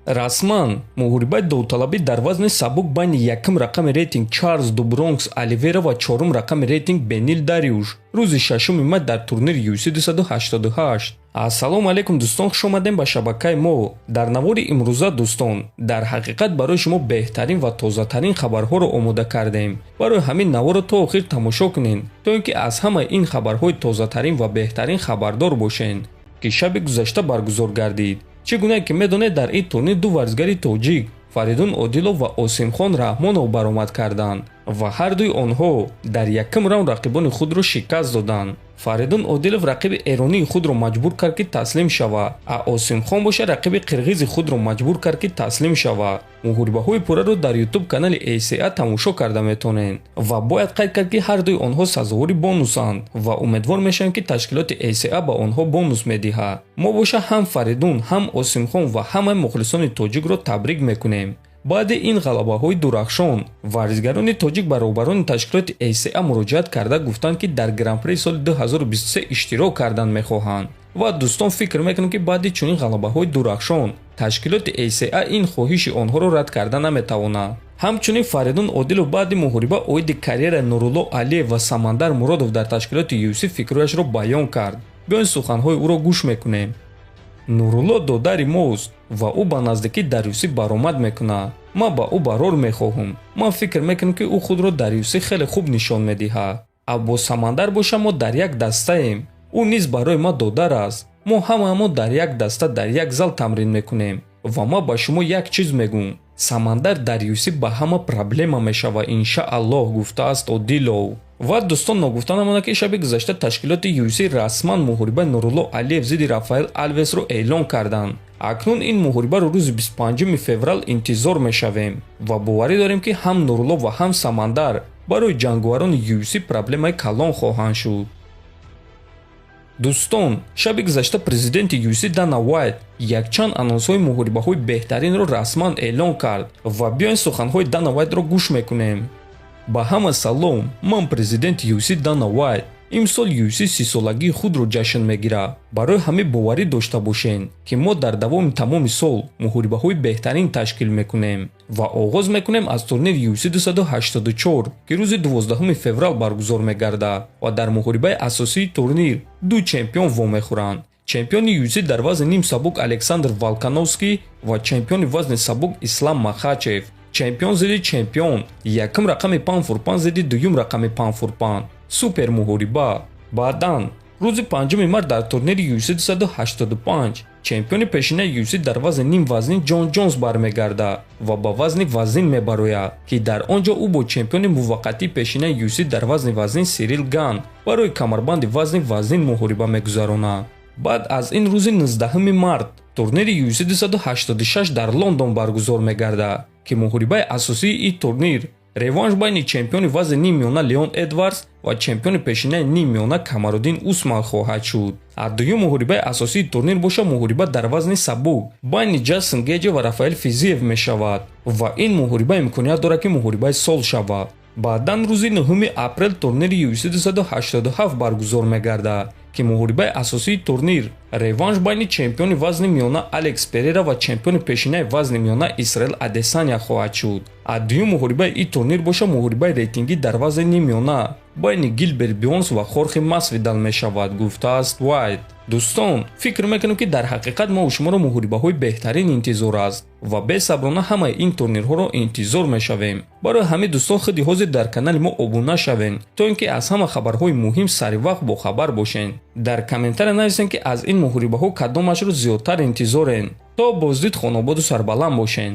Расман муҳорибаи довталабӣ дар вазни сабук байни якум рақами рейтинг Чарлз ду Бронкс Оливера ва чорум рақами рейтинг Бенил Дариуш рӯзи 6 май дар турнири UFC 288. Ассалому алайкум, дӯстон, хуш омадем ба шабакаи мо. Дар навори имрӯза, дӯстон, дар ҳақиқат барои шумо беҳтарин ва тозатарин хабарҳоро омода кардем. Барои ҳамин наворро то охир тамошо кунед, то ин ки аз ҳамаи ин хабарҳои тозатарин ва беҳтарин хабардор бошед, ки шаби гузашта баргузор гардид. Чӣ гуна ки медонед, дар ин турнир ду варзигари тоҷик, Фаридун Одилов ва Осимхон Раҳмонов, баромад карданд ва ҳардуи онҳо дар якум раунд рақибони худро шикаст доданд. Фаридун Одилов рақиби эронии худро маҷбур кард, ки таслим шавад, а Осимхон боша рақиби қирғизи худро маҷбур кард, ки таслим шавад. Муҳорибаҳои пурраро дар Ютуб канали ACA тамошо карда метавонед. Ва бояд қайд кард, ки ҳардуи онҳо сазовори бонусанд ва умедвор мешавем, ки ташкилоти ACA ба онҳо бонус медиҳад. Мо боша ҳам Фаридун, ҳам Осимхон ва ҳамаи мухлисони тоҷикро табрик мекунем. Баъди ин ғалабаҳои дурахшон варзигарони тоҷик ба роҳбарони ташкилоти ACA муроҷиат карда гуфтанд, ки дар Гран-при соли 2023 иштирок кардан мехоҳанд. Ва, дӯстон, фикр мекунам, ки баъди чунин ғалабаҳои дурахшон ташкилоти ACA ин хоҳиши онҳоро рад карда наметавонад. Ҳамчунин Фаридун Одилов баъди муҳориба оиди карьераи Нурулло Алиев ва Самандар Муродов дар ташкилоти UFC фикрҳояшро баён кард. Биёин, суханҳои ӯро гӯш мекунем. Нурулло додари мост ва ӯ ба наздикӣ дар UFC баромад мекунад. Ман ба ӯ барор мехоҳам. Ман фикр мекунам, ки ӯ худро дар UFC хеле хуб нишон медиҳад. А бо Самандар боша мо дар як дастаем. Ӯ низ барои ман додар аст. Мо ҳамаамон дар як даста, дар як зал тамрин мекунем. Ва ман ба шумо як чиз мегӯм: Самандар дар UFC ба ҳама проблема мешавад, иншааллоҳ, гуфтааст Одилов. Ва, дӯстон, ногуфта намонад, ки шаби гузашта ташкилоти UFC расман муҳорибаи Нурулло Алиев зидди Рафаэл Алвесро эълон карданд. Акнун ин муҳорибаро рӯзи 25 феврал интизор мешавем ва боварӣ дорем, ки ҳам Нурулло ва ҳам Самандар барои ҷанговарони UFC проблемаи калон хоҳанд шуд. Дӯстон, шаби гузашта президенти UFC Дана Уайт якчанд анонсҳои муҳорибаҳои беҳтаринро расман эълон кард. Ва биёен, суханҳои Дана Уайтро гӯш мекунем. Ба ҳама салом, ман президенти UFC Дана Уайт. Имсол UFC 30-солагии худро ҷашн мегирад. Барои ҳамин боварӣ дошта бошед, ки мо дар давоми тамоми сол муҳорибаҳои беҳтарин ташкил мекунем. Ва оғоз мекунем аз турнири UFC 284, ки рӯзи 12 феврал баргузор мегардад ва дар муҳорибаи асосии турнир ду чемпион вомехӯранд: чемпиони UFC дар вазни ним сабук Александр Волкановский ва чемпиони вазни сабук Ислам Махачев. Чемпион зидди чемпион, якум рақами pound-for-pound зидди дуюм рақами pound-for-pound, супер муҳориба. Баъдан рӯзи 5 март дар турнири UFC 285 чемпиони пешинаи UFC дар вазни ним вазнин Ҷон Ҷонс бармегардад ва ба вазни вазнин мебарояд, ки дар он ҷо ӯ бо чемпиони муваққатии пешинаи UFC дар вазни вазнин Сирил Ган барои камарбанди вазни вазнин муҳориба мегузаронад. Баъд аз ин рӯзи 19 март турнири UFC 286 дар Лондон баргузор мегардад, ки муҳорибаи асосии ин турнир реванш байни чемпиони вазни ним миёна Леон Эдвардс ва чемпиони пешинаи ним миёна Камаруддин Усман хоҳад шуд. А дуюм муҳорибаи асосии турнир боша муҳориба дар вазни сабук байни Ҷастин Геҷи ва Рафаэл Физиев мешавад ва ин муҳориба имконият дорад, ки муҳорибаи сол шавад. Баъдан рӯзи 9 апрел турнири UFC 287 баргузор мегардад, ки муҳорибаи асосии турнир реванш байни чемпиони вазни миёна Алекс Перера ва чемпиони пешинаи вазни миёна Исраэл Адесаня хоҳад шуд. А дуюм муҳорибаи ин турнир боша муҳорибаи рейтингӣ дар вазни ниммиёна байни Гилберт Бёрнс ва Хорхе Масвидал мешавад, гуфтааст Уайт. Дӯстон, фикр мекунем, ки дар ҳақиқат мо шуморо муҳорибаҳои беҳтарин интизор аст ва бесаброна ҳамаи ин турнирҳоро интизор мешавем. Барои ҳамин, дӯстон, худи ҳозир дар канали мо обуна шавед, то ин ки аз ҳама хабарҳои муҳим саривақт бохабар бошед. Дар комментария нависед, ки аз ин муҳорибаҳо кадомашро зиёдтар интизорен. То боздид, хонободу сарбаланд бошед.